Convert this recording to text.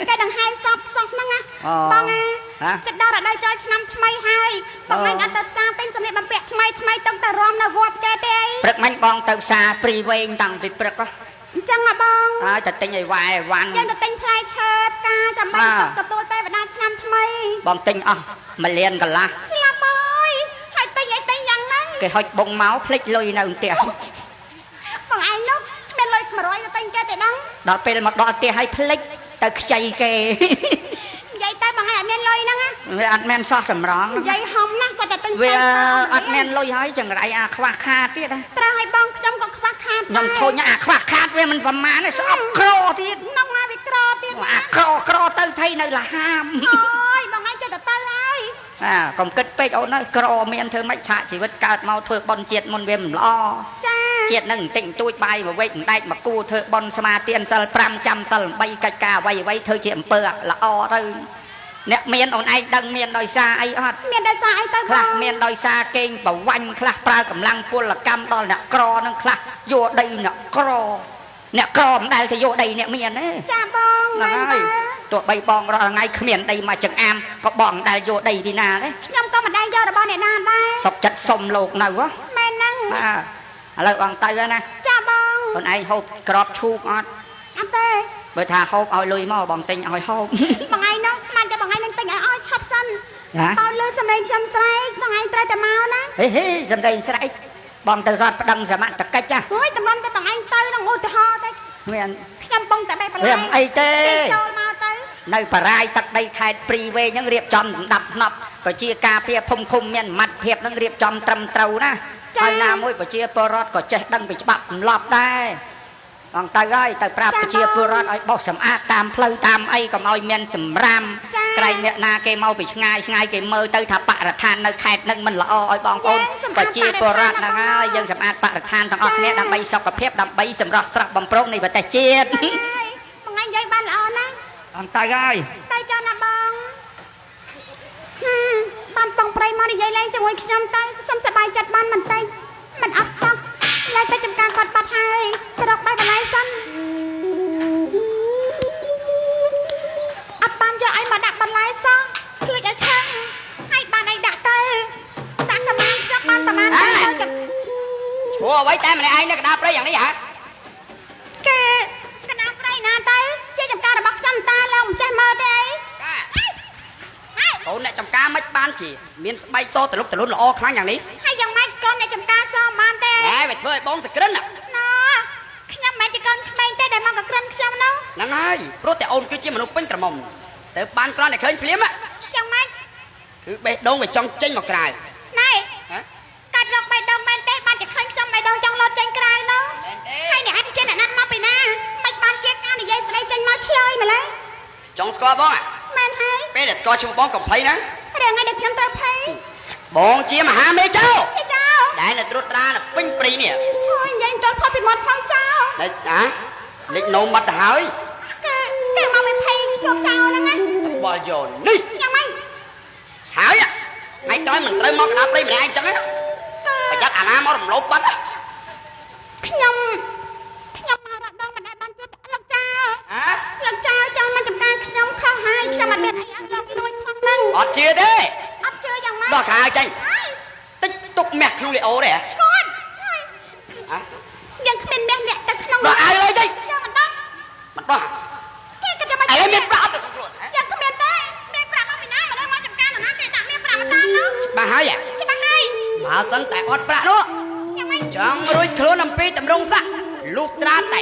គេដង្ហែសពសោះហ្នឹងណា អូ បងអា ហ៎ ចិត្តដល់រដូវចូលឆ្នាំថ្មីហើយបងឯងអត់ទៅផ្សារទិញសម្លៀកបំពាក់ថ្មីថ្មីទៅទៅរំនៅវត្តគេទេអី ព្រឹកមិញបងទៅផ្សារព្រីវែងតាំងពីព្រឹកហ៎ អញ្ចឹងហ៎បង ហើយតែទិញឲ្យវ៉ែវ៉ាន់ យើងទៅទិញផ្លែឈើផ្កាចាំបាច់ បាទ ទុកទទួលទេវតាឆ្នាំថ្មី បងទិញអស់1លានកន្លះ ស្លាប់ហើយហើយទិញអីទិញយ៉ាងហ្នឹង គេហុចបងមកភ្លេចលុយនៅផ្ទះ បងឯងនោះគ្មានលុយ100ទៅទិញគេទេដឹង ដល់ពេលមកដល់ផ្ទះហើយភ្លេចទៅខ្ចីគេ និយាយតែបងឯងអត់មានលុយហ្នឹងណា វាអត់មានសោះសម្រង និយាយហំណាស់សុទ្ធតែទិញ វា ផ្លែឈើ អត់មានលុយហើយចង្រៃអាខ្វះខាតទៀតណា ត្រូវឲ្យបងខ្ញុំក៏ខ្វះខាត ខ្ញុំធុញអាខ្វះខាតវាមិនប្រមាណទេស្អប់ក្រទៀត នំណាវាក្រទៀត អាក្រក្រទៅថៃនៅលហាម អូយបងឯងចិត្តទៅទៅហើយ អាកុំគិតពេកអូនអើយក្រមានធ្វើម៉េចឆាកជីវិតកើតមកធ្វើបុណ្យជាតិមុនវាមិនល្អ ចា ជាតិនឹងបន្តិចបន្តួចបាយមួយវែកមិនដែកមកគូធ្វើបុណ្យសមាទានសិល5ចាំសិល8កិច្ចការអ្វីអ្វីធ្វើជាអំពើល្អទៅអ្នកមានអូនឯងដឹងមានដោយសារអីអត់ មានដោយសារអីទៅ ខ្លះមានដោយសារកេងប្រវាញ់ខ្លះប្រើកម្លាំងពលកម្មដល់អ្នកក្រនឹងខ្លះយកដីអ្នកក្រអ្នកក្រមិនដែលទៅយកដីអ្នកមានទេ ចាបង ហ្នឹងហើយទោះបីបងរាល់ថ្ងៃគ្មានដីមកចង្អាមក៏បងមិនដែលយកដីពីណាទេ ខ្ញុំក៏មិនដែលយករបស់អ្នកណាដែរ សុកចិត្តសុំលោកនៅហ៎ មែនហ្នឹង បាទឥឡូវបងទៅហើយណា ចាបង ខ្លួនឯងហូបក្របឈូកអត់ អត់ទេ បើថាហូបឲ្យលុយមកបងទិញឲ្យហូប បងឯងនោះស្មានតែបងឯងនឹងទិញឲ្យឲ្យឆប់សិន ណា បើលើសម្លេងខ្ញុំស្រែកបងឯងត្រូវតែមកណា ហេហេសំដីស្រែកបងទៅរត់ប្តឹងសមត្ថកិច្ចណា អូយតម្រុំតែបងឯងទៅនឹងឧទាហរណ៍តែ មាន ខ្ញុំបងតែបេះបន្លែ វាមិនអីទេ គេចូលមកទៅ នៅបរាយទឹកដីខេត្តព្រីវែងហ្នឹងរៀបចំលំដាប់ថ្នប់ប្រជាការពារភូមិឃុំមានសមត្ថភាពហ្នឹងរៀបចំត្រឹមត្រូវណាហើយណាមួយប្រជាពលរដ្ឋក៏ចេះដឹងពីច្បាប់ទម្លាប់ដែរបងទៅហើយទៅប្រាប់ប្រជាពលរដ្ឋឲ្យបោសសម្អាតតាមផ្លូវតាមអីកុំឲ្យមានសម្រាមក្រែងអ្នកណាគេមកពីឆ្ងាយឆ្ងាយគេមើលទៅថាបរិស្ថាននៅខេត្តហ្នឹងមិនល្អឲ្យបងប្អូនប្រជាពលរដ្ឋហ្នឹងហើយយើងសម្អាតបរិស្ថានទាំងអស់គ្នាដើម្បីសុខភាពដើម្បីសម្រស់ស្រស់បំព្រងនៃប្រទេសជាតិ ហើយបងឯងនិយាយបានល្អណាស់ បងទៅហើយ ទៅចុះណាបងហឹមបានបងប្រៃមកនិយាយលេងជាមួយខ្ញុំទៅសុំសប្បាយចិត្តបានបន្តិចមិនអត់សោះឡើយទៅចំការគាត់បាត់ហើយទៅរកបាយបន្លែសិនអត់បានយកអីមកដាក់បន្លែសោះភ្លេចឲ្យឆឹងហើយបានអីដាក់ទៅដាក់កម្លាំងខ្ញុំបានប្រហែលទៅទៅ ព្រោះអ្វីតែម្នាក់ឯងនៅកណ្ដាលព្រៃយ៉ាងនេះហ៎ គេកណ្ដាលព្រៃណាទៅជាចំការរបស់ខ្ញុំតាលោកមិនចេះមើលទេអី កា អេ កូនអ្នកចំការមិនបានជាមានស្បែកសតលុបតលុនល្អខ្លាំងយ៉ាងនេះ ហើយយ៉ាងម៉េចកូនអ្នកចំការសបានទេ ហែវាធ្វើឲ្យបងសក្រិន ណខ្ញុំមិនមែនជាកូនក្មេងទេដែលមកកក្រិនខ្ញុំនោះ ហ្នឹងហើយព្រោះតែអូនគឺជាមនុស្សពេញក្រមុំទៅបានគ្រាន់តែឃើញភ្លាម យ៉ាងម៉េច គឺបេះដូងវាចង់ចេញមកក្រៅ ណែ ហ៎ កាត់រកបេះដូងមែនទេបានជាឃើញខ្ញុំបេះដូងចង់លោតចេញក្រៅនោះ មែនទេ ហើយអ្នកឯងជាអ្នកណាមកពីណាមិនបានជាការនិយាយស្ដីចេញមកឆ្លើយម្ល៉េះ ចង់ស្គាល់បង មែនហើយ ពេលដែលស្គាល់ឈ្មោះបងកំភៃណា រឿងឯងដែលខ្ញុំត្រូវភ័យ បងជាមហាមេចៅ ជាចៅ ដែលនៅត្រួតត្រានៅពេញព្រៃនេះ អូយនិយាយមិនទាន់ផុតពីមាត់ផងចៅ ដែលណាលេចនោមបាត់ទៅហើយ គេគេមកមិនភ័យជាប់ចៅហ្នឹងណា បលយោនេះ យ៉ាងម៉េច ហើយថ្ងៃក្រោយមិនត្រូវមកកណ្ដាលព្រៃម្នាក់ឯងចឹងទេប្រយ័ត្នអាណាមករំលោភបាត់ ខ្ញុំខ្ញុំមករត់ដងមិនដែលបានជួបលោកចៅ ហ៎ លោកចៅចង់មកចំការខ្ញុំខុសហើយខ្ញុំអត់មានអីអត់លោកលួចផងហ្នឹង អត់ជឿទេ អត់ជឿយ៉ាងម៉េច ដោះខោអាវចេញ ហើយ តិចទុកមាសក្នុងលីអូទេហ៎ ឈួតហើយ ហ៎ យើងគ្មានមាសលាក់ទៅក្នុង ដោះអាវលើចេញ យកមិនដោះ មិនដោះ គេក៏จะមក ឥឡូវមានប្រាក់អត់នៅក្នុងខ្លួនហ៎ យើងគ្មានទេមានប្រាក់មកពីណាមកដល់មកចំការនរណាគេដាក់មានប្រាក់មកតាមនោះ ច្បាស់ហើយហ៎ ច្បាស់ហើយ បើសិនតែអត់ប្រាក់នោះ យ៉ាងម៉េច ចង់រួចខ្លួនអំពីតម្រងស័កលុះត្រាតែ